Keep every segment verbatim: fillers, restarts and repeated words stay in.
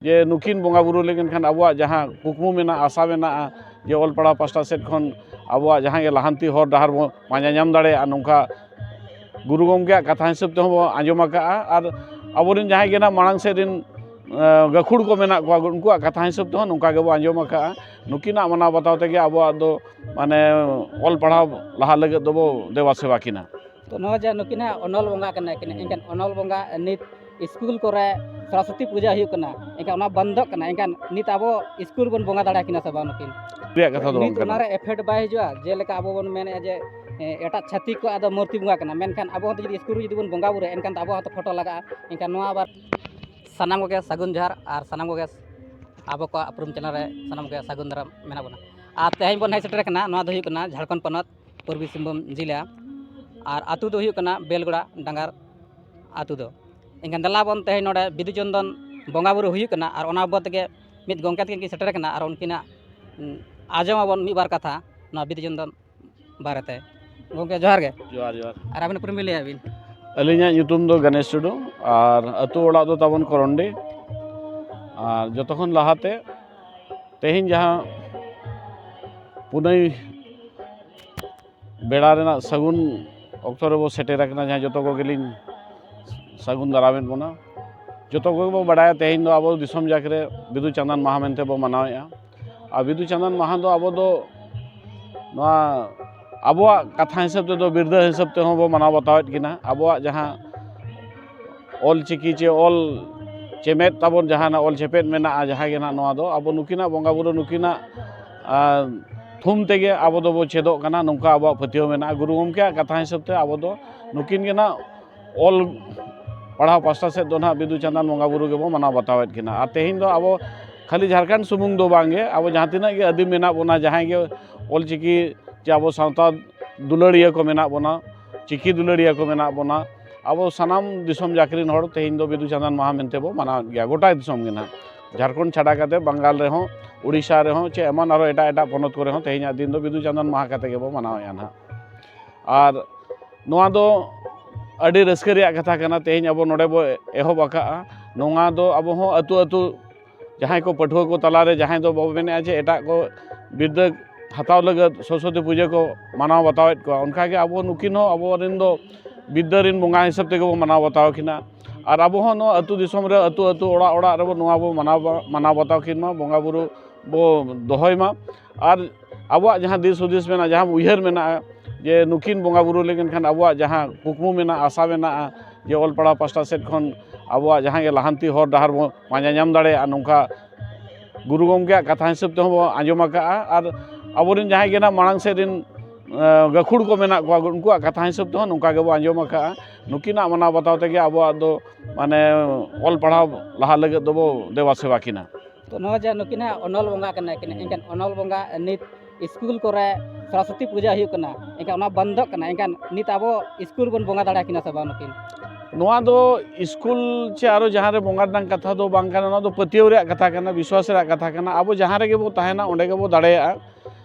ᱡᱮ ᱱᱩᱠᱤᱱ ᱵᱚᱸᱜᱟ ᱵᱩᱨᱩ ᱞᱮᱠᱤᱱ ᱠᱷᱟᱱ ᱟᱵᱚᱣᱟᱜ ᱡᱟᱦᱟᱸ ᱠᱩᱠᱢᱩ ᱢᱮᱱᱟᱜᱼᱟ, ᱟᱥᱟ ᱢᱮᱱᱟᱜᱼᱟ, ᱡᱮ ᱚᱞ ᱯᱟᱲᱦᱟᱣ ᱯᱟᱥᱴᱟ ᱥᱮᱫ ᱠᱷᱚᱱ ᱟᱵᱚᱣᱟᱜ ᱡᱟᱦᱟᱸ ᱜᱮ ᱞᱟᱦᱟᱱᱛᱤ ᱦᱚᱨ ᱰᱟᱦᱟᱨ ᱵᱚᱱ ᱯᱟᱸᱡᱟ ᱧᱟᱢ ᱫᱟᱲᱮᱭᱟᱜᱼᱟ, ᱱᱚᱝᱠᱟ ᱜᱩᱨᱩ ᱜᱚᱢᱠᱮᱭᱟᱜ ᱠᱟᱛᱷᱟ ᱦᱤᱥᱟᱹᱵ ᱛᱮᱦᱚᱸ ᱵᱚᱱ ᱟᱸᱡᱚᱢ ᱟᱠᱟᱫᱼᱟ᱾ ᱟᱨ ᱟᱵᱚᱨᱮᱱ ᱡᱟᱦᱟᱸᱭ ᱜᱮ ᱱᱟᱜ ᱢᱟᱲᱟᱝ ᱥᱮᱫ ᱨᱮᱱ, ᱮ, ᱜᱟᱹᱠᱷᱩᱲ ᱠᱚ ᱢᱮᱱᱟᱜ ᱠᱚᱣᱟ, ᱩᱱᱠᱩᱣᱟᱜ ᱠᱟᱛᱷᱟ ᱦᱤᱥᱟᱹᱵ ᱛᱮᱦᱚᱸ ᱱᱚᱝᱠᱟ ᱜᱮᱵᱚ ᱟᱸᱡᱚᱢ ᱟᱠᱟᱫᱼᱟ᱾ ᱱᱩᱠᱤᱱᱟᱜ ᱢᱟᱱᱟᱣ ᱵᱟᱛᱟᱣ ᱛᱮᱜᱮ ᱟᱵᱚᱣᱟᱜ ᱫᱚ ᱢᱟᱱᱮ ᱚᱞ ᱯᱟᱲᱦᱟᱣ ᱞᱟᱦᱟ ᱞᱟᱹᱜᱤᱫ ᱫᱚᱵᱚ ᱫᱮᱵᱟ ᱥᱮᱵᱟ ᱠᱤᱱᱟ᱾ ᱛᱚ ᱱᱚᱣᱟ ᱡᱮ ᱱᱩᱠᱤᱱ ᱦᱟᱸᱜ ᱚᱱᱚᱞ ᱵᱚᱸᱜᱟ ᱠᱟᱱᱟ ᱠᱤᱱ, ᱮᱱᱠᱷᱟᱱ ᱚᱱᱚᱞ ᱵᱚᱸᱜᱟ ᱱᱤᱛ ᱥᱠᱩᱞ ᱠᱚᱨᱮ ᱥᱚᱨᱚᱥᱚᱛᱤ ᱯᱩᱡᱟᱹ ᱦᱩᱭᱩᱜ ᱠᱟᱱᱟ, ᱮᱱᱠᱷᱟᱱ ᱚᱱᱟ ᱵᱚᱱᱫᱚᱜ ᱠᱟᱱᱟ, ᱮᱱᱠᱷᱟᱱ ᱱᱤᱛ ᱟᱵᱚ ᱥᱠᱩᱞ ᱵᱚᱱ ᱵᱚᱸᱜᱟ ᱫᱟᱲᱮᱭᱟᱠᱤᱱᱟ ᱥᱮ ᱵᱟᱝ ᱱᱩᱠᱤᱱ? ᱨᱮᱭᱟᱜ ᱠᱟᱛᱷᱟ ᱫᱚ ᱱᱤᱛ ᱵᱟᱝ ᱠᱟᱱᱟ᱾ ᱚᱱᱟᱨᱮ ᱮᱯᱷᱮᱠᱴ ᱵᱟᱭ ᱦᱤᱡᱩᱜᱼᱟ? ᱡᱮᱞᱮᱠᱟ ᱟᱵᱚ ᱵᱚᱱ ᱢᱮᱱᱮᱫᱼᱟ ᱡᱮ, ᱮ, ᱮᱴᱟᱜ ᱪᱷᱟᱹᱛᱤᱠ ᱠᱚᱣᱟᱜ ᱫᱚ ᱢᱩᱨᱛᱤ ᱵᱚᱸᱜᱟ ᱠᱟᱱᱟ, ᱢᱮᱱᱠᱷᱟᱱ ᱟᱵᱚ ᱦᱚᱸ ᱡᱩᱫᱤ ᱥᱠᱩᱞ ᱨᱮ ᱡᱩᱫᱤ ᱵᱚᱱ ᱵᱚᱸᱜᱟ ᱵᱩᱨᱩᱭᱟ, ᱮᱱᱠᱷᱟᱱ ᱫᱚ ᱟᱵᱚᱣᱟᱜ ᱦᱚᱸᱛᱚ ᱯᱷᱳᱴᱳ ᱞᱟᱜᱟᱜᱼᱟ᱾ ᱮᱱᱠᱷᱟᱱ ᱱᱚᱣᱟ ᱟᱵᱟᱨ ᱥᱟᱱᱟᱢ ᱠᱚᱜᱮ ᱥᱟᱹᱜᱩᱱ ᱡᱚᱦᱟᱨ ᱟᱨ ᱥᱟᱱᱟᱢ ᱠᱚᱜᱮ ᱟᱵᱚ ᱠᱚᱣᱟᱜ ᱩᱯᱨᱩᱢ ᱪᱮᱱᱮᱞ ᱨᱮ ᱥᱟᱱᱟᱢ ᱠᱚᱜᱮ ᱥᱟᱹᱜᱩᱱ ᱫᱟᱨᱟᱢ ᱢᱮᱱᱟᱜ ᱵᱚᱱᱟ᱾ ᱟᱨ ᱛᱮᱦᱮᱧ ᱵᱚᱱ ᱦᱮᱡ ᱥᱮᱴᱮᱨ ᱟᱠᱟᱱᱟ, ᱱᱚᱣᱟ ᱫᱚ ᱦᱩᱭᱩᱜ ᱠᱟᱱᱟ ᱡᱷᱟᱲᱠᱷᱚᱸᱰ ᱯᱚᱱᱚᱛ ᱯᱩᱨᱵᱤ ᱥᱤᱝᱵᱷᱩᱢ ᱡᱮᱞᱟ, ᱟᱨ ᱟᱹᱛᱩ ᱫᱚ ᱦᱩᱭᱩᱜ ᱠᱟᱱᱟ ᱵᱮᱞᱜᱚᱲᱟ ᱰᱟᱸᱜᱟᱨ ᱟᱹᱛᱩ ᱫᱚ᱾ ᱮᱱᱠᱷᱟᱱ ᱫᱮᱞᱟ ᱵᱚᱱ ᱛᱮᱦᱮᱧ ᱱᱚᱰᱮ ᱵᱤᱫᱩ ᱪᱚᱱᱫᱚᱱ ᱵᱚᱸᱜᱟ ᱵᱩᱨᱩ ᱦᱩᱭᱩᱜ ᱠᱟᱱᱟ, ᱟᱨ ᱚᱱᱟ ᱵᱟᱵᱚᱫ ᱛᱮᱜᱮ ᱢᱤᱫ ᱜᱚᱢᱠᱮ ᱛᱟᱹᱠᱤᱱ ᱠᱤᱱ ᱥᱮᱴᱮᱨ ᱟᱠᱟᱱᱟ, ᱟᱨ ᱩᱱᱠᱤᱱᱟᱜ, ᱩᱸ, ᱟᱸᱡᱚᱢ ᱟᱵᱚᱱ ᱢᱤᱫ ᱵᱟᱨ ᱠᱟᱛᱷᱟ ᱱᱚᱣᱟ ᱵᱤᱫᱩ ᱪᱚᱱᱫᱚᱱ ᱵᱟᱨᱮᱛᱮ᱾ ᱜᱚᱢᱠᱮ ᱡᱚᱦᱟᱨ ᱜᱮ᱾ ᱡᱚᱦᱟᱨ, ᱡᱚᱦᱟᱨ᱾ ᱟᱨ ᱟᱵᱤᱱ ᱩᱯᱨᱩᱢ ᱵᱤᱱ ᱞᱟᱹᱭᱟ ᱵᱤᱱ? ᱟᱹᱞᱤᱧᱟᱜ ᱧᱩᱛᱩᱢ ᱫᱚ ᱜᱚᱱᱮᱥ ᱴᱩᱰᱩ, ᱟᱨ ᱟᱹᱛᱩ ᱚᱲᱟᱜ ᱫᱚ ᱛᱟᱵᱚᱱ ᱠᱚᱨᱚᱱᱰᱤ᱾ ᱟᱨ ᱡᱚᱛᱚ ᱠᱷᱚᱱ ᱞᱟᱦᱟᱛᱮ ᱛᱮᱦᱮᱧ ᱡᱟᱦᱟᱸ ᱯᱩᱱᱟᱹᱭ ᱵᱮᱲᱟ ᱨᱮᱱᱟᱜ ᱥᱟᱹᱜᱩᱱ ᱚᱠᱛᱚ ᱨᱮᱵᱚ ᱥᱮᱴᱮᱨ ᱟᱠᱟᱱᱟ, ᱡᱟᱦᱟᱸ ᱡᱚᱛᱚ ᱠᱚᱜᱮᱞᱤᱧ ᱥᱟᱹᱜᱩᱱ ᱫᱟᱨᱟᱢᱮᱫ ᱵᱚᱱᱟ᱾ ᱡᱚᱛᱚ ᱠᱚᱜᱮ ᱵᱚ ᱵᱟᱰᱟᱭᱟ, ᱛᱮᱦᱮᱧ ᱫᱚ ᱟᱵᱚ ᱫᱤᱥᱚᱢ ᱡᱟᱠ ᱨᱮ ᱵᱤᱫᱩ ᱪᱟᱸᱫᱟᱱ ᱢᱟᱦᱟ ᱢᱮᱱᱛᱮ ᱵᱚ ᱢᱟᱱᱟᱣᱮᱫᱼᱟ᱾ ᱟᱨ ᱵᱤᱫᱩ ᱪᱟᱸᱫᱟᱱ ᱢᱟᱦᱟ ᱫᱚ ᱟᱵᱚ ᱫᱚ ᱱᱚᱣᱟ ᱟᱵᱚᱣᱟᱜ ᱠᱟᱛᱷᱟ ᱦᱤᱥᱟᱹᱵ ᱛᱮᱫᱚ ᱵᱤᱨᱫᱟᱹ ᱦᱤᱥᱟᱹᱵ ᱛᱮᱦᱚᱸ ᱵᱚ ᱢᱟᱱᱟᱣ ᱵᱟᱛᱟᱣᱮᱫ ᱠᱤᱱᱟ᱾ ᱟᱵᱚᱣᱟᱜ ᱡᱟᱦᱟᱸ ᱚᱞ ᱪᱤᱠᱤ ᱪᱮ ᱚᱞ ᱪᱮᱢᱮᱫ ᱛᱟᱵᱚᱱ, ᱡᱟᱦᱟᱱᱟᱜ ᱚᱞ ᱪᱮᱯᱮᱫ ᱢᱮᱱᱟᱜᱼᱟ, ᱡᱟᱦᱟᱸ ᱜᱮ ᱱᱟᱜ, ᱱᱚᱣᱟ ᱫᱚ ᱟᱵᱚ ᱱᱩᱠᱤᱱᱟᱜ ᱵᱚᱸᱜᱟ ᱵᱩᱨᱩ, ᱱᱩᱠᱤᱱᱟᱜ, ᱟᱨ, ᱛᱷᱩᱢ ᱛᱮᱜᱮ ᱟᱵᱚ ᱫᱚᱵᱚ ᱪᱮᱫᱚᱜ ᱠᱟᱱᱟ, ᱱᱚᱝᱠᱟ ᱟᱵᱚᱣᱟᱜ ᱯᱟᱹᱛᱭᱟᱹᱣ ᱢᱮᱱᱟᱜᱼᱟ᱾ ᱜᱩᱨᱩ ᱜᱚᱢᱠᱮᱭᱟᱜ ᱠᱟᱛᱷᱟ ᱦᱤᱥᱟᱹᱵ ᱛᱮ ᱟᱵᱚ ᱫᱚ ᱱᱩᱠᱤᱱ ᱜᱮ ᱱᱟᱜ ᱚᱞ ᱯᱟᱲᱦᱟᱣ ᱯᱟᱥᱴᱟ ᱥᱮᱫ ᱫᱚ ᱱᱟᱦᱟᱜ ᱵᱤᱫᱩ ᱪᱟᱸᱫᱟᱱ ᱵᱚᱸᱜᱟ ᱵᱩᱨᱩ ᱜᱮᱵᱚ ᱢᱟᱱᱟᱣ ᱵᱟᱛᱟᱣᱮᱫ ᱠᱤᱱᱟ᱾ ᱟᱨ ᱛᱮᱦᱮᱧ ᱫᱚ ᱟᱵᱚ ᱠᱷᱟᱹᱞᱤ ᱡᱷᱟᱲᱠᱷᱚᱸᱰ ᱥᱩᱢᱩᱝ ᱫᱚ ᱵᱟᱝᱜᱮ, ᱟᱵᱚ ᱡᱟᱦᱟᱸ ᱛᱤᱱᱟᱹᱜ ᱜᱮ ᱟᱹᱫᱤᱢ ᱢᱮᱱᱟᱜ ᱵᱚᱱᱟ, ᱡᱟᱦᱟᱸᱭ ᱜᱮ ᱚᱞ ᱪᱤᱠᱤ ᱪᱮ ᱟᱵᱚ ᱥᱟᱶᱛᱟ ᱫᱩᱞᱟᱹᱲᱤᱭᱟᱹ ᱠᱚ ᱢᱮᱱᱟᱜ ᱵᱚᱱᱟ, ᱪᱤᱠᱤ ᱫᱩᱞᱟᱹᱲᱤᱭᱟᱹ ᱠᱚ ᱢᱮᱱᱟᱜ ᱵᱚᱱᱟ, ᱟᱵᱚ ᱥᱟᱱᱟᱢ ᱫᱤᱥᱚᱢ ᱡᱟᱠ ᱨᱮᱱ ᱦᱚᱲ ᱛᱮᱦᱮᱧ ᱫᱚ ᱵᱤᱫᱩ ᱪᱟᱸᱫᱟᱱ ᱢᱟᱦᱟ ᱢᱮᱱᱛᱮ ᱵᱚ ᱢᱟᱱᱟᱣᱮᱫ ᱜᱮᱭᱟ, ᱜᱚᱴᱟ ᱫᱤᱥᱚᱢ ᱜᱮ ᱱᱟᱦᱟᱜ᱾ ᱡᱷᱟᱲᱠᱷᱚᱸᱰ ᱪᱷᱟᱰᱟ ᱠᱟᱛᱮ ᱵᱟᱝᱜᱟᱞ ᱨᱮᱦᱚᱸ, ᱩᱲᱤᱥᱥᱟ ᱨᱮᱦᱚᱸ, ᱪᱮ ᱮᱢᱟᱱ ᱟᱨᱦᱚᱸ ᱮᱴᱟᱜ ᱮᱴᱟᱜ ᱯᱚᱱᱚᱛ ᱠᱚᱨᱮ ᱦᱚᱸ ᱛᱮᱦᱮᱧᱟᱜ ᱫᱤᱱ ᱫᱚ ᱵᱤᱫᱩ ᱪᱟᱸᱫᱟᱱ ᱢᱟᱦᱟ ᱠᱟᱛᱮ ᱜᱮᱵᱚ ᱢᱟᱱᱟᱣᱮᱫᱼᱟ ᱱᱟᱦᱟᱜ᱾ ᱟᱨ ᱱᱚᱣᱟ ᱫᱚ ᱟᱹᱰᱤ ᱨᱟᱹᱥᱠᱟᱹ ᱨᱮᱭᱟᱜ ᱠᱟᱛᱷᱟ ᱠᱟᱱᱟ, ᱛᱮᱦᱮᱧ ᱟᱵᱚ ᱱᱚᱰᱮ ᱵᱚ ᱮᱦᱚᱵ ᱟᱠᱟᱫᱼᱟ᱾ ᱱᱚᱣᱟ ᱫᱚ ᱟᱵᱚ ᱦᱚᱸ ᱟᱹᱛᱩ ᱟᱹᱛᱩ ᱡᱟᱦᱟᱸᱭ ᱠᱚ ᱯᱟᱹᱴᱷᱩᱣᱟᱹ ᱠᱚ ᱛᱟᱞᱟᱨᱮ ᱡᱟᱦᱟᱸᱭ ᱫᱚ ᱵᱟᱵᱚ ᱢᱮᱱᱮᱫᱼᱟ ᱡᱮ ᱮᱴᱟᱜ ᱠᱚ ᱵᱤᱨᱫᱟᱹ ᱦᱟᱛᱟᱣ ᱞᱟᱹᱜᱤᱫ ᱥᱚᱨᱚᱥᱚᱛᱤ ᱯᱩᱡᱟᱹ ᱠᱚ ᱢᱟᱱᱟᱣ ᱵᱟᱛᱟᱣᱮᱫ ᱠᱚᱣᱟ, ᱚᱱᱠᱟᱜᱮ ᱟᱵᱚ ᱱᱩᱠᱤᱱ ᱦᱚᱸ ᱟᱵᱚ ᱨᱮᱱ ᱫᱚ ᱵᱤᱨᱫᱟᱹ ᱨᱮᱱ ᱵᱚᱸᱜᱟ ᱦᱤᱥᱟᱹᱵ ᱛᱮᱜᱮ ᱵᱚ ᱢᱟᱱᱟᱣ ᱵᱟᱛᱟᱣ ᱠᱤᱱᱟ᱾ ᱟᱨ ᱟᱵᱚ ᱦᱚᱸ ᱱᱚᱣᱟ ᱟᱹᱛᱩ ᱫᱤᱥᱚᱢ ᱨᱮ, ᱟᱹᱛᱩ ᱟᱹᱛᱩ, ᱚᱲᱟᱜ ᱚᱲᱟᱜ ᱨᱮᱵᱚ ᱱᱚᱣᱟ ᱵᱚ ᱢᱟᱱᱟᱣ ᱵᱟ-, ᱢᱟᱱᱟᱣ ᱵᱟᱛᱟᱣ ᱠᱤᱱ ᱢᱟ, ᱵᱚᱸᱜᱟ ᱵᱩᱨᱩ ᱵᱚ ᱫᱚᱦᱚᱭ ᱢᱟ᱾ ᱟᱨ ᱟᱵᱚᱣᱟᱜ ᱡᱟᱦᱟᱸ ᱫᱤᱥ ᱦᱩᱫᱤᱥ ᱢᱮᱱᱟᱜᱼᱟ, ᱡᱟᱦᱟᱸ ᱩᱭᱦᱟᱹᱨ ᱢᱮᱱᱟᱜᱼᱟ, ᱡᱮ ᱱᱩᱠᱤᱱ ᱵᱚᱸᱜᱟ ᱵᱩᱨᱩ ᱞᱮᱱᱠᱷᱟᱱ ᱟᱵᱚᱣᱟᱜ ᱡᱟᱦᱟᱸ ᱠᱩᱠᱢᱩ ᱢᱮᱱᱟᱜᱼᱟ, ᱟᱥᱟ ᱢᱮᱱᱟᱜᱼᱟ, ᱡᱮ ᱚᱞ ᱯᱟᱲᱦᱟᱣ ᱯᱟᱥᱴᱟ ᱥᱮᱫ ᱠᱷᱚᱱ ᱟᱵᱚᱣᱟᱜ ᱡᱟᱦᱟᱸ ᱜᱮ ᱞᱟᱦᱟᱱᱛᱤ ᱦᱚᱨ ᱰᱟᱦᱟᱨ ᱵᱚ ᱯᱟᱸᱡᱟ ᱧᱟᱢ ᱫᱟᱲᱮᱭᱟᱜᱼᱟ, ᱱᱚᱝᱠᱟ ᱜᱩᱨᱩ ᱜᱚᱢᱠᱮᱭᱟᱜ ᱠᱟᱛᱷᱟ ᱦᱤᱥᱟᱹᱵ ᱛᱮᱦᱚᱸ ᱵᱚ ᱟᱸᱡᱚᱢ ᱟᱠᱟᱜᱼᱟ᱾ ᱟᱨ ᱟᱵᱚᱨᱮᱱ ᱡᱟᱦᱟᱸᱭ ᱜᱮ ᱱᱟᱜ ᱢᱟᱲᱟᱝ ᱥᱮᱫ ᱨᱮᱱ, ᱮ, ᱜᱟᱹᱠᱷᱩᱲ ᱠᱚ ᱢᱮᱱᱟᱜ ᱠᱚᱣᱟ, ᱩᱱᱠᱩᱣᱟᱜ ᱠᱟᱛᱷᱟ ᱦᱤᱥᱟᱹᱵ ᱛᱮᱦᱚᱸ ᱱᱚᱝᱠᱟ ᱜᱮᱵᱚ ᱟᱸᱡᱚᱢ ᱟᱠᱟᱜᱼᱟ᱾ ᱱᱩᱠᱤᱱᱟᱜ ᱢᱟᱱᱟᱣ ᱵᱟᱛᱟᱣ ᱛᱮᱜᱮ ᱟᱵᱚᱣᱟᱜ ᱫᱚ, ᱢᱟᱱᱮ, ᱚᱞ ᱯᱟᱲᱦᱟᱣ ᱞᱟᱦᱟ ᱞᱟᱹᱜᱤᱫ ᱫᱚᱵᱚ ᱫᱮᱵᱟ ᱥᱮᱵᱟ ᱠᱤᱱᱟ᱾ ᱛᱚ, ᱱᱚᱣᱟ ᱡᱮ ᱱᱩᱠᱤᱱ ᱦᱟᱸᱜ ᱚᱱᱚᱞ ᱵᱚᱸᱜᱟ ᱠᱟᱱᱟ ᱠᱤᱱ, ᱮᱱᱠᱷᱟᱱ ᱚᱱᱚᱞ ᱵᱚᱸᱜᱟ ᱱᱤᱛ ᱥᱠᱩᱞ ᱠᱚᱨᱮ ᱥᱚᱨᱚᱥᱚᱛᱤ ᱯᱩᱡᱟᱹ ᱦᱩᱭᱩᱜ ᱠᱟᱱᱟ, ᱮᱱᱠᱷᱟᱱ ᱚᱱᱟ ᱵᱚᱱᱫᱚᱜ ᱠᱟᱱᱟ, ᱮᱱᱠᱷᱟᱱ ᱱᱤᱛ ᱟᱵᱚ ᱥᱠᱩᱞ ᱵᱚᱱ ᱵᱚᱸᱜᱟ ᱫᱟᱲᱮᱭᱟᱠᱤᱱᱟ ᱥᱮ ᱵᱟᱝ ᱱᱩᱠᱤᱱ? ᱱᱚᱣᱟ ᱫᱚ ᱥᱠᱩᱞ ᱪᱮ ᱟᱨᱚ ᱡᱟᱦᱟᱸ ᱨᱮ ᱵᱚᱸᱜᱟ ᱨᱮᱱᱟᱜ ᱠᱟᱛᱷᱟ ᱫᱚ ᱵᱟᱝ ᱠᱟᱱᱟ, ᱱᱚᱣᱟ ᱫᱚ ᱯᱟᱹᱛᱭᱟᱹᱣ ᱨᱮᱭᱟᱜ ᱠᱟᱛᱷᱟ ᱠᱟᱱᱟ, ᱵᱤᱥᱣᱟᱥ ᱨᱮᱭᱟᱜ ᱠᱟᱛᱷᱟ ᱠᱟᱱᱟ᱾ ᱟᱵᱚ ᱡᱟᱦᱟᱸ ᱨᱮᱜᱮ ᱵᱚ ᱛᱟᱦᱮᱱᱟ, ᱚᱸᱰᱮ ᱜᱮᱵᱚ ᱫᱟᱲᱮᱭᱟᱜᱼᱟ᱾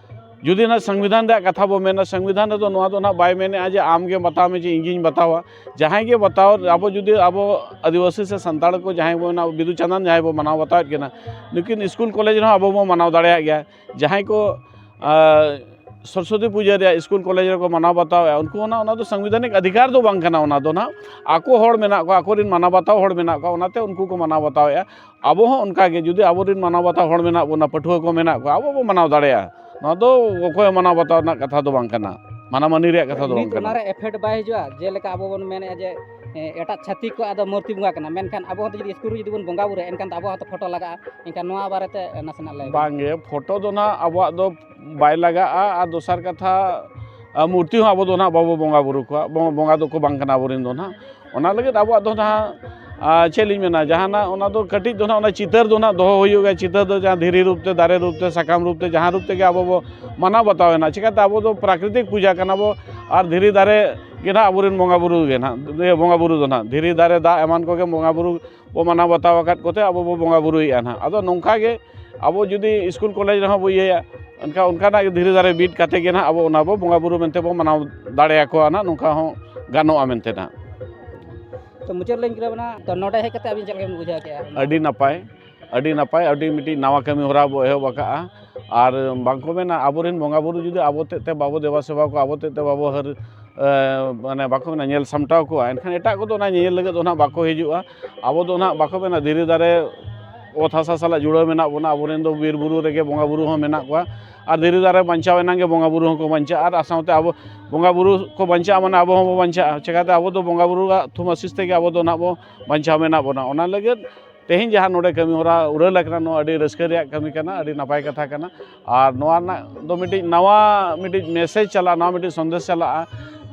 ᱡᱩᱫᱤ ᱱᱟᱜ ᱥᱚᱝᱵᱤᱫᱷᱟᱱ ᱨᱮᱭᱟᱜ ᱠᱟᱛᱷᱟ ᱵᱚ ᱢᱮᱱᱟ, ᱥᱚᱝᱵᱤᱫᱷᱟᱱ ᱨᱮᱫᱚ ᱱᱚᱣᱟ ᱫᱚ ᱱᱟᱜ ᱵᱟᱭ ᱢᱮᱱᱮᱜᱼᱟ ᱡᱮ ᱟᱢ ᱜᱮ ᱵᱟᱛᱟᱣ ᱢᱮ ᱪᱮ ᱤᱧ ᱜᱤᱧ ᱵᱟᱛᱟᱣᱟ᱾ ᱡᱟᱦᱟᱸᱭ ᱜᱮ ᱵᱟᱛᱟᱣ, ᱟᱵᱚ ᱡᱩᱫᱤ ᱟᱵᱚ ᱟᱹᱫᱤᱵᱟᱹᱥᱤ ᱥᱮ ᱥᱟᱱᱛᱟᱲ ᱠᱚ ᱡᱟᱦᱟᱸᱭ ᱵᱚ ᱢᱮᱱᱟ, ᱵᱤᱫᱩ ᱪᱟᱸᱫᱟᱱ ᱡᱟᱦᱟᱸᱭ ᱵᱚ ᱢᱟᱱᱟᱣ ᱵᱟᱛᱟᱣᱮᱫ ᱠᱟᱱᱟ, ᱱᱩᱠᱤᱱ ᱥᱠᱩᱞ ᱠᱚᱞᱮᱡᱽ ᱨᱮᱦᱚᱸ ᱟᱵᱚ ᱵᱚ ᱢᱟᱱᱟᱣ ᱫᱟᱲᱮᱭᱟᱜ ᱜᱮᱭᱟ᱾ ᱡᱟᱦᱟᱸᱭ ᱠᱚ, ᱟᱨ ᱥᱚᱨᱚᱥᱚᱛᱤ ᱯᱩᱡᱟᱹ ᱨᱮᱭᱟᱜ ᱥᱠᱩᱞ ᱠᱚᱞᱮᱡᱽ ᱨᱮᱠᱚ ᱢᱟᱱᱟᱣ ᱵᱟᱛᱟᱣᱮᱫᱼᱟ, ᱩᱱᱠᱩ ᱚᱱᱟ, ᱚᱱᱟ ᱫᱚ ᱥᱟᱝᱵᱤᱫᱷᱟᱱᱤᱠ ᱚᱫᱷᱤᱠᱟᱨ ᱫᱚ ᱵᱟᱝ ᱠᱟᱱᱟ᱾ ᱚᱱᱟ ᱫᱚ ᱱᱟᱦᱟᱜ ᱟᱠᱚ ᱦᱚᱲ ᱢᱮᱱᱟᱜ ᱠᱚᱣᱟ, ᱟᱠᱚᱨᱮᱱ ᱢᱟᱱᱟᱣ ᱵᱟᱛᱟᱣ ᱦᱚᱲ ᱢᱮᱱᱟᱜ ᱠᱚᱣᱟ, ᱚᱱᱟᱛᱮ ᱩᱱᱠᱩ ᱠᱚ ᱢᱟᱱᱟᱣ ᱵᱟᱛᱟᱣᱮᱫᱼᱟ᱾ ᱟᱵᱚ ᱦᱚᱸ ᱚᱱᱠᱟ ᱜᱮ, ᱡᱩᱫᱤ ᱟᱵᱚᱨᱮᱱ ᱢᱟᱱᱟᱣ ᱵᱟᱛᱟᱣ ᱦᱚᱲ ᱢᱮᱱᱟᱜ ᱵᱚᱱᱟ, ᱯᱟᱹᱴᱷᱩᱣᱟᱹ ᱠᱚ ᱢᱮᱱᱟᱜ ᱠᱚᱣᱟ, ᱟᱵᱚ ᱵᱚ ᱢᱟᱱᱟᱣ ᱫᱟᱲᱮᱭᱟᱜᱼᱟ᱾ ᱱᱚᱣᱟ ᱫᱚ ᱚᱠᱚᱭ ᱢᱟᱱᱟᱣ ᱵᱟᱛᱟᱣ ᱨᱮᱱᱟᱜ ᱠᱟᱛᱷᱟ ᱫᱚ ᱵᱟᱝ ᱠᱟᱱᱟ, ᱢᱟᱱᱟᱢᱟᱹᱱᱤ ᱨᱮᱭᱟᱜ ᱠᱟᱛᱷᱟ ᱫᱚ ᱵᱟᱝ ᱱᱤᱛ ᱠᱟᱱᱟ᱾ ᱚᱱᱟᱨᱮ ᱮᱯᱷᱮᱠᱴ ᱵᱟᱭ ᱦᱤᱡᱩᱜᱼᱟ? ᱡᱮᱞᱮᱠᱟ ᱟᱵᱚ ᱵᱚᱱ ᱢᱮᱱᱮᱫᱼᱟ ᱡᱮ, ᱮ, ᱮᱴᱟᱜ ᱪᱷᱟᱹᱛᱤᱠ ᱠᱚᱣᱟᱜ ᱫᱚ ᱢᱩᱨᱛᱤ ᱵᱚᱸᱜᱟ ᱠᱟᱱᱟ, ᱢᱮᱱᱠᱷᱟᱱ ᱟᱵᱚ ᱦᱚᱸ ᱡᱩᱫᱤ ᱥᱠᱩᱞ ᱨᱮ ᱡᱩᱫᱤ ᱵᱚᱱ ᱵᱚᱸᱜᱟ ᱵᱩᱨᱩᱭᱟ, ᱮᱱᱠᱷᱟᱱ ᱫᱚ ᱟᱵᱚᱣᱟᱜ ᱦᱚᱸᱛᱚ ᱯᱷᱳᱴᱳ ᱞᱟᱜᱟᱜᱼᱟ᱾ ᱮᱱᱠᱷᱟᱱ ᱱᱚᱣᱟ ᱵᱟᱨᱮᱛᱮ ᱱᱟᱥᱮᱱᱟᱜ ᱞᱟᱹᱭ ᱵᱮᱱ᱾ ᱵᱟᱝᱜᱮ, ᱯᱷᱳᱴᱳ ᱫᱚ ᱱᱟᱦᱟᱜ ᱟᱵᱚᱣᱟᱜ ᱫᱚ ᱵᱟᱭ ᱞᱟᱜᱟᱜᱼᱟ᱾ ᱟᱨ ᱫᱚᱥᱟᱨ ᱠᱟᱛᱷᱟ, ᱟ, ᱢᱩᱨᱛᱤ ᱦᱚᱸ ᱟᱵᱚ ᱫᱚ ᱱᱟᱦᱟᱜ ᱵᱟᱵᱚ ᱵᱚᱸᱜᱟ ᱵᱩᱨᱩ ᱠᱚᱣᱟ, ᱵᱚᱸ-, ᱵᱚᱸᱜᱟ ᱫᱚᱠᱚ ᱵᱟᱝ ᱠᱟᱱᱟ ᱟᱵᱚᱨᱮᱱ ᱫᱚ ᱱᱟᱦᱟᱜ᱾ ᱚᱱᱟ ᱞᱟᱹᱜᱤᱫ ᱟᱵᱚᱣᱟᱜ ᱫᱚ ᱱᱟᱦᱟᱜ, ᱟ, ᱪᱮᱫ ᱞᱤᱧ ᱢᱮᱱᱟ, ᱡᱟᱦᱟᱱᱟᱜ ᱚᱱᱟ ᱫᱚ ᱠᱟᱹᱴᱤᱡ ᱫᱚ ᱱᱟᱦᱟᱜ ᱚᱱᱟ ᱪᱤᱛᱟᱹᱨ ᱫᱚ ᱱᱟᱦᱟᱜ ᱫᱚᱦᱚ ᱦᱩᱭᱩᱜᱼᱟ᱾ ᱪᱤᱛᱟᱹᱨ ᱫᱚ ᱡᱟᱦᱟᱸ ᱫᱷᱤᱨᱤ ᱨᱩᱯ ᱛᱮ, ᱫᱟᱨᱮ ᱨᱩᱯ ᱛᱮ, ᱥᱟᱠᱟᱢ ᱨᱩᱯ ᱛᱮ, ᱡᱟᱦᱟᱸ ᱨᱩᱯ ᱛᱮᱜᱮ ᱟᱵᱚ ᱵᱚ ᱢᱟᱱᱟᱣ ᱵᱟᱛᱟᱣ ᱮᱱᱟ᱾ ᱪᱤᱠᱟᱹᱛᱮ ᱟᱵᱚ ᱫᱚ ᱯᱨᱟᱠᱨᱤᱛᱤᱠ ᱯᱩᱡᱟ ᱠᱟᱱᱟ ᱵᱚ, ᱟᱨ ᱫᱷᱤᱨᱤ ᱫᱟᱨᱮ ᱜᱮ ᱱᱟᱦᱟᱜ ᱟᱵᱚᱨᱮᱱ ᱵᱚᱸᱜᱟ ᱵᱩᱨᱩ ᱜᱮ ᱱᱟᱦᱟᱜ, ᱵᱚᱸᱜᱟ ᱵᱩᱨᱩ ᱫᱚ ᱱᱟᱦᱟᱜ ᱫᱷᱤᱨᱤ, ᱫᱟᱨᱮ, ᱫᱟᱜ ᱮᱢᱟᱱ ᱠᱚᱜᱮ ᱵᱚᱸᱜᱟ ᱵᱩᱨᱩ ᱵᱚ ᱢᱟᱱᱟᱣ ᱵᱟᱛᱟᱣ ᱟᱠᱟᱫ ᱠᱚᱛᱮ ᱟᱵᱚ ᱵᱚ ᱵᱚᱸᱜᱟ ᱵᱩᱨᱩᱭᱮᱫᱼᱟ ᱱᱟᱦᱟᱜ᱾ ᱟᱫᱚ ᱱᱚᱝᱠᱟ ᱜᱮ ᱟᱵᱚ ᱡᱩᱫᱤ ᱥᱠᱩᱞ ᱠᱚᱞᱮᱡᱽ ᱨᱮᱦᱚᱸ ᱵᱚ ᱤᱭᱟᱹᱭᱟ, ᱮᱱᱠᱷᱟᱱ ᱚᱱᱠᱟᱱᱟᱜ ᱜᱮ ᱫᱷᱤᱨᱤ ᱫᱟᱨᱮ ᱵᱤᱫ ᱠᱟᱛᱮ ᱜᱮ ᱱᱟᱦᱟᱜ ᱟᱵᱚ ᱚᱱᱟ ᱵᱚ ᱵᱚᱸᱜᱟ ᱵᱩᱨᱩ ᱢᱮᱱᱛᱮ ᱵᱚ ᱢᱟᱱᱟᱣ ᱫᱟᱲᱮᱭᱟᱠᱚᱣᱟ ᱱᱟᱦᱟᱜ, ᱱᱚᱝᱠᱟ ᱦᱚᱸ ᱜᱟᱱᱚᱜᱼᱟ ᱢᱮᱱᱛᱮ ᱱᱟᱦᱟᱜ᱾ ᱛᱚ ᱢᱩᱪᱟᱹᱫ ᱞᱤᱧ ᱠᱩᱞᱤ ᱵᱮᱱᱟ, ᱛᱚ ᱱᱚᱰᱮ ᱦᱮᱡ ᱠᱟᱛᱮ ᱟᱹᱵᱤᱱ ᱪᱮᱫ ᱞᱮᱠᱟ ᱵᱤᱱ ᱵᱩᱡᱷᱟᱹᱣ ᱠᱮᱜᱼᱟ? ᱟᱹᱰᱤ ᱱᱟᱯᱟᱭ᱾ ᱟᱹᱰᱤ ᱱᱟᱯᱟᱭ, ᱟᱹᱰᱤ ᱢᱤᱫᱴᱤᱡ ᱱᱟᱣᱟ ᱠᱟᱹᱢᱤ ᱦᱚᱨᱟ ᱵᱚ ᱮᱦᱚᱵ ᱟᱠᱟᱫᱼᱟ᱾ ᱟᱨ ᱵᱟᱝᱠᱚ ᱢᱮᱱᱟ, ᱟᱵᱚᱨᱮᱱ ᱵᱚᱸᱜᱟ ᱵᱩᱨᱩ ᱡᱩᱫᱤ ᱟᱵᱚ ᱛᱮᱫ ᱛᱮ ᱵᱟᱵᱚ ᱫᱮᱵᱟ ᱥᱮᱵᱟ ᱠᱚᱣᱟ, ᱟᱵᱚ ᱛᱮᱫ ᱛᱮ ᱵᱟᱵᱚ ᱦᱟᱹᱨ, ᱮ, ᱢᱟᱱᱮ ᱵᱟᱠᱚ ᱢᱮᱱᱟ, ᱧᱮᱞ ᱥᱟᱢᱴᱟᱣ ᱠᱚᱣᱟ, ᱮᱱᱠᱷᱟᱱ ᱮᱴᱟᱜ ᱠᱚᱫᱚ ᱚᱱᱟ ᱧᱮᱧᱮᱞ ᱞᱟᱹᱜᱤᱫ ᱫᱚ ᱱᱟᱦᱟᱜ ᱵᱟᱠᱚ ᱦᱤᱡᱩᱜᱼᱟ᱾ ᱟᱵᱚ ᱫᱚ ᱱᱟᱦᱟᱜ ᱵᱟᱠᱚ ᱢᱮᱱᱟ, ᱫᱷᱤᱨᱤ ᱫᱟᱨᱮ, ᱚᱛ ᱦᱟᱥᱟ ᱥᱟᱞᱟᱜ ᱡᱩᱲᱟᱹᱣ ᱢᱮᱱᱟᱜ ᱵᱚᱱᱟ, ᱟᱵᱚᱨᱮᱱ ᱫᱚ ᱵᱤᱨ ᱵᱩᱨᱩ ᱨᱮᱜᱮ ᱵᱚᱸᱜᱟ ᱵᱩᱨᱩ ᱦᱚᱸ ᱢᱮᱱᱟᱜ ᱠᱚᱣᱟ᱾ ᱟᱨ ᱫᱷᱤᱨᱤ ᱫᱟᱨᱮ ᱵᱟᱧᱪᱟᱣ ᱮᱱᱟᱝ ᱜᱮ ᱵᱚᱸᱜᱟ ᱵᱩᱨᱩ ᱦᱚᱸᱠᱚ ᱵᱟᱧᱪᱟᱜᱼᱟ, ᱟᱨ ᱥᱟᱶᱛᱮ ᱟᱵᱚ ᱵᱚᱸᱜᱟ ᱵᱩᱨᱩ ᱠᱚ ᱵᱟᱧᱪᱟᱜᱼᱟ, ᱢᱟᱱᱮ ᱟᱵᱚ ᱦᱚᱸᱵᱚ ᱵᱟᱧᱪᱟᱜᱼᱟ᱾ ᱪᱮᱠᱟᱛᱮ? ᱟᱵᱚ ᱫᱚ ᱵᱚᱸᱜᱟ ᱵᱩᱨᱩᱣᱟᱜ ᱛᱷᱩᱢ ᱟᱥᱤᱥ ᱛᱮᱜᱮ ᱟᱵᱚ ᱫᱚ ᱱᱟᱦᱟᱜ ᱵᱚ ᱵᱟᱧᱪᱟᱣ ᱢᱮᱱᱟᱜ ᱵᱚᱱᱟ᱾ ᱚᱱᱟ ᱞᱟᱹᱜᱤᱫ ᱛᱮᱦᱮᱧ ᱡᱟᱦᱟᱸ ᱱᱚᱰᱮ ᱠᱟᱹᱢᱤ ᱦᱚᱨᱟ ᱩᱨᱟᱹᱞ ᱟᱠᱟᱱᱟ, ᱱᱚᱣᱟ ᱟᱹᱰᱤ ᱨᱟᱹᱥᱠᱟᱹ ᱨᱮᱭᱟᱜ ᱠᱟᱹᱢᱤ ᱠᱟᱱᱟ, ᱟᱹᱰᱤ ᱱᱟᱯᱟᱭ ᱠᱟᱛᱷᱟ ᱠᱟᱱᱟ᱾ ᱟᱨ ᱱᱚᱣᱟ ᱨᱮᱱᱟᱜ ᱫᱚ ᱢᱤᱫᱴᱤᱡ ᱱᱟᱣᱟ ᱢᱤᱫᱴᱤᱡ message ᱪᱟᱞᱟᱜᱼᱟ, ᱱᱟᱣᱟ ᱢᱤᱫᱴᱤᱡ ᱥᱚᱱᱫᱮᱥ ᱪᱟᱞᱟᱜᱼᱟ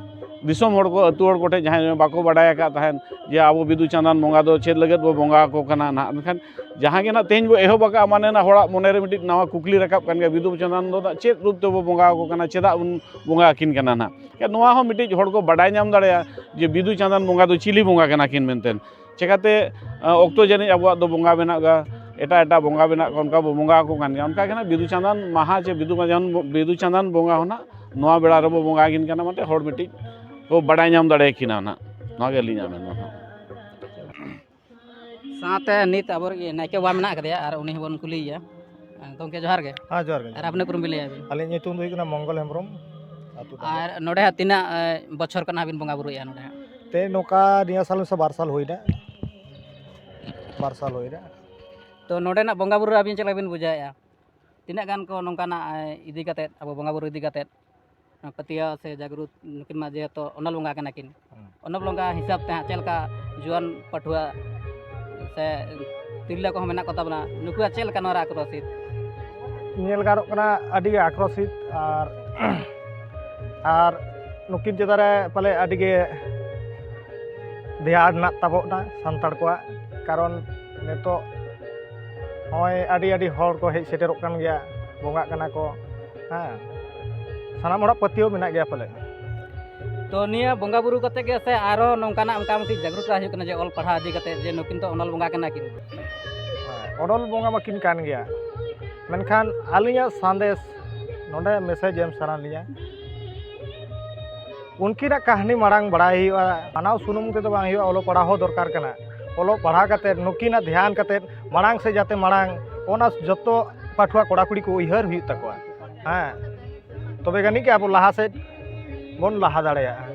ᱫᱤᱥᱚᱢ ᱦᱚᱲ ᱠᱚ, ᱟᱹᱛᱩ ᱦᱚᱲ ᱠᱚᱴᱷᱮᱱ, ᱡᱟᱦᱟᱸᱭ ᱵᱟᱠᱚ ᱵᱟᱰᱟᱭ ᱟᱠᱟᱫ ᱛᱟᱦᱮᱸᱫ ᱡᱮ ᱟᱵᱚ ᱵᱤᱫᱩ ᱪᱟᱸᱫᱟᱱ ᱵᱚᱸᱜᱟ ᱫᱚ ᱪᱮᱫ ᱞᱟᱹᱜᱤᱫ ᱵᱚ ᱵᱚᱸᱜᱟ ᱟᱠᱚ ᱠᱟᱱᱟ ᱱᱟᱦᱟᱜ᱾ ᱢᱮᱱᱠᱷᱟᱱ ᱡᱟᱦᱟᱸ ᱜᱮ ᱱᱟᱦᱟᱜ ᱛᱮᱦᱮᱧ ᱵᱚ ᱮᱦᱚᱵ ᱟᱠᱟᱫᱼᱟ, ᱢᱟᱱᱮ ᱱᱟᱦᱟᱜ ᱦᱚᱲᱟᱜ ᱢᱚᱱᱮ ᱨᱮ ᱢᱤᱫᱴᱤᱡ ᱱᱟᱣᱟ ᱠᱩᱠᱞᱤ ᱨᱟᱠᱟᱵ ᱠᱟᱱ ᱜᱮᱭᱟ, ᱵᱤᱫᱩ ᱪᱟᱸᱫᱟᱱ ᱫᱚ ᱱᱟᱦᱟᱜ ᱪᱮᱫ ᱨᱩᱯ ᱛᱮᱵᱚ ᱵᱚᱸᱜᱟ ᱟᱠᱚ ᱠᱟᱱᱟ, ᱪᱮᱫᱟᱜ ᱵᱚᱱ ᱵᱚᱸᱜᱟ ᱟᱹᱠᱤᱱ ᱠᱟᱱᱟ ᱱᱟᱦᱟᱜ? ᱱᱚᱣᱟ ᱦᱚᱸ ᱢᱤᱫᱴᱤᱡ ᱦᱚᱲ ᱠᱚ ᱵᱟᱰᱟᱭ ᱧᱟᱢ ᱫᱟᱲᱮᱭᱟᱜᱼᱟ ᱡᱮ ᱵᱤᱫᱩ ᱪᱟᱸᱫᱟᱱ ᱵᱚᱸᱜᱟ ᱫᱚ ᱪᱤᱞᱤ ᱵᱚᱸᱜᱟ ᱠᱟᱱᱟ ᱠᱤᱱ ᱢᱮᱱᱛᱮ᱾ ᱪᱮᱠᱟᱛᱮ, ᱟ, ᱚᱠᱛᱚ ᱡᱟᱹᱱᱤᱡ ᱟᱵᱚᱣᱟᱜ ᱫᱚ ᱵᱚᱸᱜᱟ ᱢᱮᱱᱟᱜ ᱜᱟ, ᱮᱴᱟᱜ ᱮᱴᱟᱜ ᱵᱚᱸᱜᱟ ᱢᱮᱱᱟᱜ ᱠᱚᱣᱟ, ᱚᱱᱠᱟ ᱵᱚ ᱵᱚᱸᱜᱟ ᱟᱠᱚ ᱠᱟᱱ ᱜᱮᱭᱟ᱾ ᱚᱱᱠᱟ ᱜᱮ ᱱᱟᱜ ᱵᱤᱫᱩ ᱪᱟᱸᱫᱟᱱ ᱢᱟᱦᱟ ᱪᱮ ᱵᱤᱫᱩ ᱪᱟᱸᱫᱟᱱ, ᱵᱤᱫᱩ ᱪᱟᱸᱫᱟᱱ ᱵᱚᱸᱜᱟ ᱦᱚᱸ ᱱᱟᱜ ᱱᱚᱣᱟ ᱵᱮᱲᱟ ᱨᱮᱵᱚ ᱵᱚᱸᱜᱟ ᱟᱹᱠᱤᱱ ᱠᱟᱱᱟ, ᱢᱮᱱᱛᱮ ᱦᱚᱲ ᱢᱤᱫᱴᱤᱡ ᱠᱚ ᱵᱟᱰᱟᱭ ᱧᱟᱢ ᱫᱟᱲᱮᱭᱟᱠᱤᱱᱟ ᱱᱟᱜ᱾ ᱱᱚᱣᱟ ᱜᱮ ᱟᱹᱞᱤᱧᱟᱜ ᱢᱮᱱ ᱫᱚ ᱱᱟᱜ᱾ ᱥᱟᱶᱛᱮ ᱱᱤᱛ ᱟᱵᱚᱨᱮᱱ ᱱᱟᱭᱠᱮ ᱵᱟᱵᱟ ᱢᱮᱱᱟᱜ ᱟᱠᱟᱫᱮᱭᱟ, ᱟᱨ ᱩᱱᱤ ᱦᱚᱸᱵᱚᱱ ᱠᱩᱞᱤᱭᱮᱭᱟ᱾ ᱜᱚᱢᱠᱮ, ᱡᱚᱦᱟᱨ ᱜᱮ᱾ ᱦᱮᱸ, ᱡᱚᱦᱟᱨ ᱜᱮ᱾ ᱟᱨ ᱟᱯᱱᱮ ᱩᱯᱨᱩᱢ ᱵᱤᱱ ᱞᱟᱹᱭᱟ ᱵᱤᱱ? ᱟᱹᱞᱤᱧᱟᱜ ᱧᱩᱛᱩᱢ ᱫᱚ ᱦᱩᱭᱩᱜ ᱠᱟᱱᱟ ᱢᱚᱝᱜᱚᱞ ᱦᱮᱢᱵᱨᱚᱢ, ᱟᱹᱛᱩ ᱛᱟᱵᱚ᱾ ᱟᱨ ᱱᱚᱰᱮ ᱦᱟᱸᱜ ᱛᱤᱱᱟᱹᱜ, ᱮ, ᱵᱚᱪᱷᱚᱨ ᱠᱷᱚᱱ ᱦᱟᱸᱜ ᱵᱤᱱ ᱵᱚᱸᱜᱟ ᱵᱩᱨᱩᱭᱮᱫᱼᱟ ᱱᱚᱰᱮ ᱦᱟᱸᱜ? ᱛᱮ ᱱᱚᱝᱠᱟ ᱱᱤᱭᱟᱹ ᱥᱟᱞ ᱥᱮ ᱵᱟᱨ ᱥᱟᱞ ᱦᱩᱭᱱᱟ, ᱵᱟᱨ ᱥᱟᱞ ᱦᱩᱭᱱᱟ᱾ ᱛᱚ, ᱱᱚᱰᱮᱱᱟᱜ ᱵᱚᱸᱜᱟ ᱵᱩᱨᱩ ᱨᱮ ᱟᱹᱵᱤᱱ ᱪᱮᱫ ᱞᱮᱠᱟ ᱵᱤᱱ ᱵᱩᱡᱷᱟᱹᱣᱮᱫᱼᱟ? ᱛᱤᱱᱟᱹᱜ ᱜᱟᱱ ᱠᱚ ᱱᱚᱝᱠᱟᱱᱟᱜ, ᱮ, ᱤᱫᱤ ᱠᱟᱛᱮᱫ, ᱟᱵᱚ ᱵᱚᱸᱜᱟ ᱵᱩᱨᱩ ᱤᱫᱤ ᱠᱟᱛᱮᱫ, ᱯᱟᱹᱛᱭᱟᱹᱣ ᱥᱮ ᱡᱟᱜᱽᱨᱩᱛ, ᱱᱩᱠᱤᱱ ᱢᱟ ᱡᱮᱦᱮᱛᱩ ᱚᱱᱚᱞ ᱵᱚᱸᱜᱟ ᱠᱟᱱᱟ ᱠᱤᱱ᱾ ᱦᱩᱸ᱾ ᱚᱱᱚᱞ ᱵᱚᱸᱜᱟ ᱦᱤᱥᱟᱹᱵ ᱛᱮ ᱦᱟᱸᱜ ᱪᱮᱫ ᱞᱮᱠᱟ ᱡᱩᱣᱟᱹᱱ ᱯᱟᱹᱴᱷᱩᱣᱟᱹ ᱥᱮ ᱛᱤᱨᱞᱟᱹ ᱠᱚᱦᱚᱸ ᱢᱮᱱᱟᱜ ᱠᱚ ᱛᱟᱵᱚᱱᱟ, ᱱᱩᱠᱩᱣᱟᱜ ᱪᱮᱫ ᱞᱮᱠᱟ ᱱᱚᱣᱟ ᱨᱮ ᱟᱠᱨᱚᱥᱤᱛ? ᱧᱮᱞ ᱜᱟᱱᱚᱜ ᱠᱟᱱᱟ, ᱟᱹᱰᱤ ᱜᱮ ᱟᱠᱨᱚᱥᱤᱛ᱾ ᱟᱨ, ᱟᱨ ᱱᱩᱠᱤᱱ ᱪᱮᱛᱟᱱ ᱨᱮ ᱯᱟᱞᱮ ᱟᱹᱰᱤ ᱜᱮ ᱫᱷᱮᱭᱟᱱ ᱢᱮᱱᱟᱜ ᱛᱟᱵᱚᱱᱟ ᱥᱟᱱᱛᱟᱲ ᱠᱚᱣᱟᱜ, ᱠᱟᱨᱚᱱ ᱱᱤᱛᱚᱜ ᱱᱚᱜᱼᱚᱭ ᱟᱹᱰᱤ ᱟᱹᱰᱤ ᱦᱚᱲ ᱠᱚ ᱦᱮᱡ ᱥᱮᱴᱮᱨᱚᱜ ᱠᱟᱱ ᱜᱮᱭᱟ, ᱵᱚᱸᱜᱟᱜ ᱠᱟᱱᱟ ᱠᱚ, ᱦᱮᱸ, ᱥᱟᱱᱟᱢ ᱦᱚᱲᱟᱜ ᱯᱟᱹᱛᱭᱟᱹᱣ ᱢᱮᱱᱟᱜ ᱜᱮᱭᱟ ᱯᱟᱞᱮ᱾ ᱛᱚ, ᱱᱤᱭᱟᱹ ᱵᱚᱸᱜᱟ ᱵᱩᱨᱩ ᱠᱟᱛᱮ ᱜᱮ ᱥᱮ ᱟᱨᱦᱚᱸ ᱱᱚᱝᱠᱟᱱᱟᱜ ᱚᱱᱠᱟ ᱢᱤᱫᱴᱤᱡ ᱡᱟᱜᱽᱨᱩᱛ ᱦᱩᱭᱩᱜ ᱠᱟᱱᱟ ᱡᱮ ᱚᱞ ᱯᱟᱲᱦᱟᱣ ᱤᱫᱤ ᱠᱟᱛᱮ ᱡᱮ ᱱᱩᱠᱤᱱ ᱫᱚ ᱚᱱᱚᱞ ᱵᱚᱸᱜᱟ ᱠᱟᱱᱟ ᱠᱤᱱ? ᱦᱮᱸ, ᱚᱱᱚᱞ ᱵᱚᱸᱜᱟ ᱢᱟᱠᱤᱱ ᱠᱟᱱ ᱜᱮᱭᱟ, ᱢᱮᱱᱠᱷᱟᱱ ᱟᱹᱞᱤᱧᱟᱜ ᱥᱟᱸᱫᱮᱥ ᱱᱚᱰᱮ message ᱮᱢ ᱥᱟᱱᱟ ᱞᱤᱧᱟ, ᱩᱱᱠᱤᱱᱟᱜ ᱠᱟᱹᱦᱱᱤ ᱢᱟᱲᱟᱝ ᱵᱟᱲᱟᱭ ᱦᱩᱭᱩᱜᱼᱟ᱾ ᱢᱟᱱᱟᱣ ᱥᱩᱱᱩᱢ ᱛᱮᱫᱚ ᱵᱟᱝ ᱦᱩᱭᱩᱜᱼᱟ, ᱚᱞᱚᱜ ᱯᱟᱲᱦᱟᱣ ᱦᱚᱸ ᱫᱚᱨᱠᱟᱨ ᱠᱟᱱᱟ᱾ ᱚᱞᱚᱜ ᱯᱟᱲᱦᱟᱣ ᱠᱟᱛᱮᱫ, ᱱᱩᱠᱤᱱᱟᱜ ᱫᱷᱮᱭᱟᱱ ᱠᱟᱛᱮᱫ ᱢᱟᱲᱟᱝ ᱥᱮᱫ ᱡᱟᱛᱮ ᱢᱟᱲᱟᱝ, ᱚᱱᱟ ᱡᱚᱛᱚ ᱯᱟᱹᱴᱷᱩᱣᱟᱹ ᱠᱚᱲᱟ ᱠᱩᱲᱤ ᱠᱚ ᱩᱭᱦᱟᱹᱨ ᱦᱩᱭᱩᱜ ᱛᱟᱠᱚᱣᱟ᱾ ᱦᱮᱸ, ᱛᱚᱵᱮ ᱜᱟᱱᱤᱡ ᱜᱮ ᱟᱵᱚ ᱞᱟᱦᱟ ᱥᱮᱫ ᱵᱚᱱ ᱞᱟᱦᱟ ᱫᱟᱲᱮᱭᱟᱜᱼᱟ᱾